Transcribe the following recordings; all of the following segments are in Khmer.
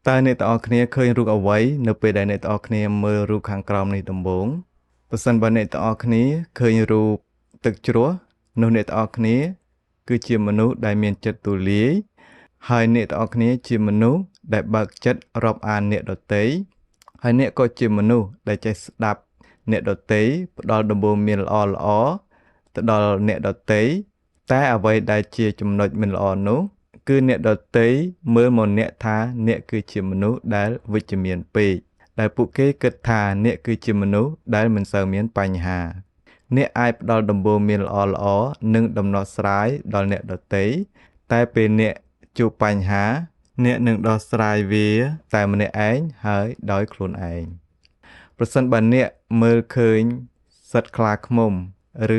តើអ្នកទាំងអស់គ្នាឃើញរូបអ្វីនៅពេលដែលអ្នកទាំងអស់គ្នាមើលរូបខាងក្រោមនេះដំបូងប្រសិនបើអ្នកទាំងអស់គ្នាឃើញរូបទឹកជ្រោះនោះអ្នកទាំងអស់គ្នាគឺជាមនុស្សដែលមានចិត្តទូលាយហើយអ្នកទាំងអស់គ្នាជាមនុស្សដែលបើកចិត្តរាប់អានអ្នកដទៃហើយអ្នកក៏ជាមនុស្សដែលចេះស្ដាប់អ្នកដទៃផ្ដល់ដំបូន្មានល្អៗទៅដល់អ្នកដទៃតែអ្វីដែលជាចំណុចមិនល្អនោះគឺអ្នកដទៃមើលមកអ្នកថាអ្នកគឺជាមនុស្សដែលវិជ្ជមានពេកដែលពួកគេគិតថាអ្នកគឺជាមនុស្សដែលមិនសូវមានបញ្ហាអ្នកអាចផ្ដល់ដំបូន្មានល្អៗនិងដំណោះស្រាយដល់អ្នកដទៃតែពេលអ្នកជួបបញ្ហាអ្នកនឹងដោះស្រាយវាតែម្នាក់ឯងហើយដោយខ្លួនឯងប្រសិនបើអ្នកមើលឃើញសត្វខ្លាឃ្មុំ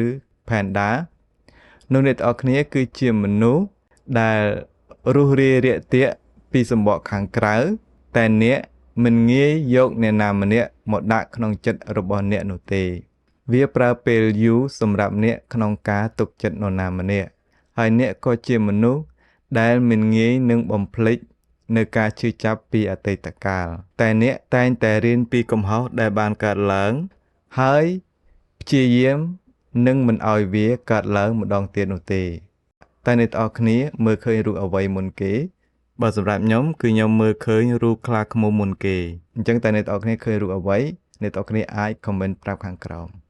ឬផែនដានោះអ្នកទាំងអស់គ្នាគឺជាមនុស្សដែលរុះរាយរាក់ទាក់ពីសម្បកខាងក្រៅតែអ្នកមិនងាយយកអ្នកណាម្នាក់មកដាក់ក្នុងចិត្តរបស់អ្នកនោះទេវាប្រើពេលយូរសម្រាប់អ្នកក្នុងការទុកចិត្តនរណាម្នាក់ហើយអ្នកក៏ជាមនុស្សដែលមិនងាយនឹងបំភ្លេចនៅការឈឺចាប់ពីអតីតកាលតែអ្នកតែងតែរៀនពីកំហុសដែលបានកើតឡើងហើយព្យាយាមនឹងមិនឲ្យវាកើតឡើងម្ដងទៀតនោះទេតែអ្នកទាំងអស់គ្នាមើលឃើញរូបអ្វីមុនគេបើសម្រាប់ខ្ញុំគឺខ្ញុំមើលឃើញរូបខ្លាឃ្មុំមុនគេអញ្ចឹងតែអ្នកទាំងអស់គ្នាឃើញរូបអ្វីអ្នកទាំងអស់គ្នាអាច comment ប្រាប់ខាងក្រោម។